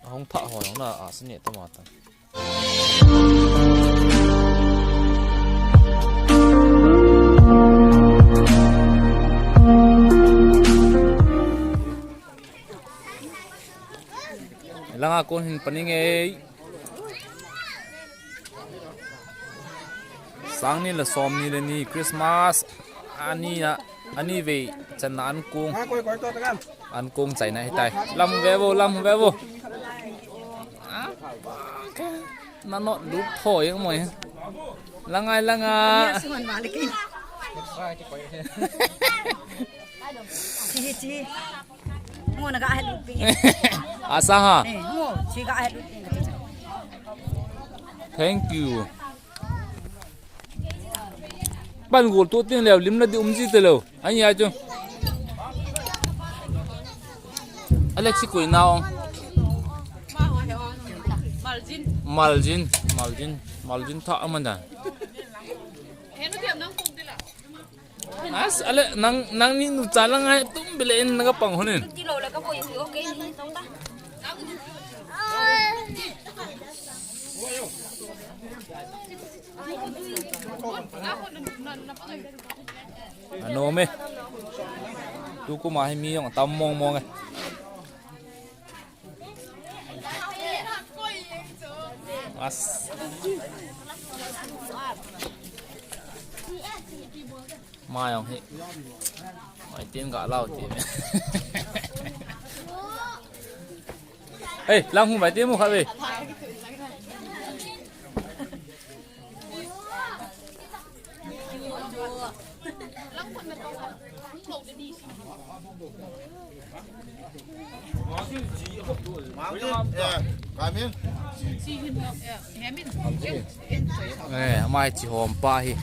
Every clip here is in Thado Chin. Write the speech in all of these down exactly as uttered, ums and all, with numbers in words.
Ahung thah ho jong na, a, sini tama ta. Langa kon hin paning ei. Sang ni le som ni le ni Christmas ani a, ani vei channa an kong. An kong chaina hitai. Lam ve vo, lam ve vo. Na not dup tho jeng mo. Langai langa. Chi, chi. Ngo na ga het lut pi. Asa ha. Eh, ngo, chi ga het lut pi. Thank you. Ban gol tu tin leo, lim na di um ji te leo. Ani ai chu. Alex koi na ong. Maljin. Maljin, maljin, maljin tha amanda. As, ale, nang, nang ni nu cha lang ai tum bile in naga pang honin. Ti lo la ka poi hui, okay ni, tong ta. Ano me. Tu kuma hi mi jong tam mong mong e. As. Ma jong hi. Mai tin ga lau ti. Ei, lang hung mai tin mu kha ve. Eh, amai chi hom pa hi.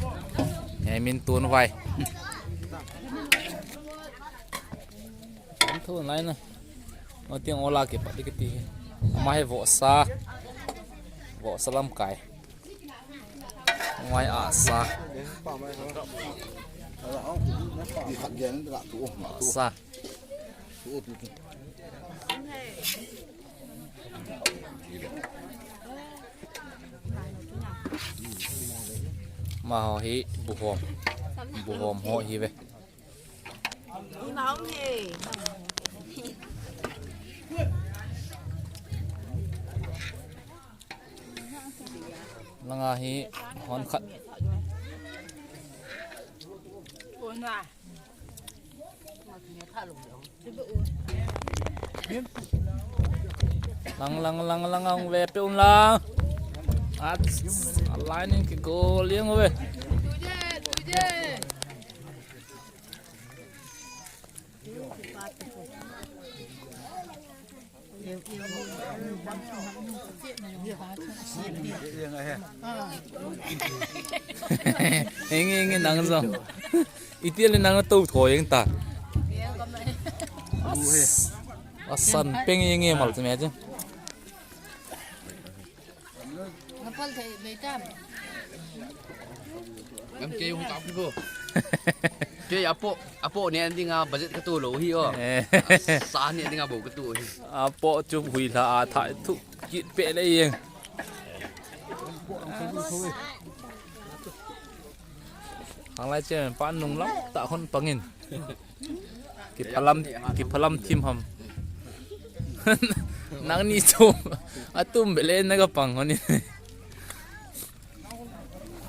Hemin tun vai. An thu nai na. Ngo tiang ola ke pa dikiti hi. Amai vosa. Vosa lam kai. Ngai a sa. Sa. Ma ho hi buhom. Buhom ho hi ve. Langa hi hon khat. Lang, lang, lang, lang, ang ve pe un lang. At, alai nin kigol jeng uve. Eng, eng, nang jong. Iti le nang to tho jeng ta. As, asan peng jeng e mal tu me jeng. Ngapal thei bei tam. Ngam kei hung tap bo. Kei apo, apo ne an dinga budget ka tu lo hi o. Eh. Sa ne dinga bo ka tu hi. Apo chu hui la a tha thu kit pe le jeng. Ang lai che pa nung lam ta hon pangin. Kiphalam, kiphalam thim ham. Nangni chu atum bele naga pang honi.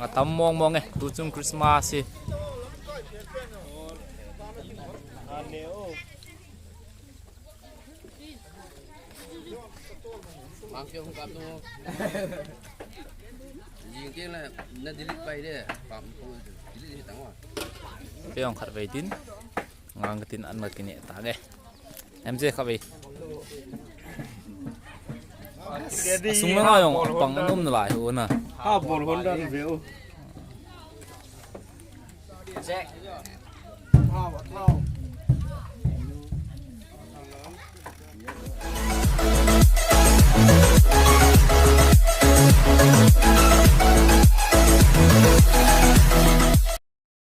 Atam mong mong e, tuchung Christmas hi. Mang keu hung kap tu. Jing keu la na delete pai de. Pam pu delete ni tang wa. Keu hung khat vei tin. Ngang ka tin an ka kine ta nge. Em je kha vei. Sung la nga jong pang an um na lai hu na. Ha bol hon dan ve u. Check.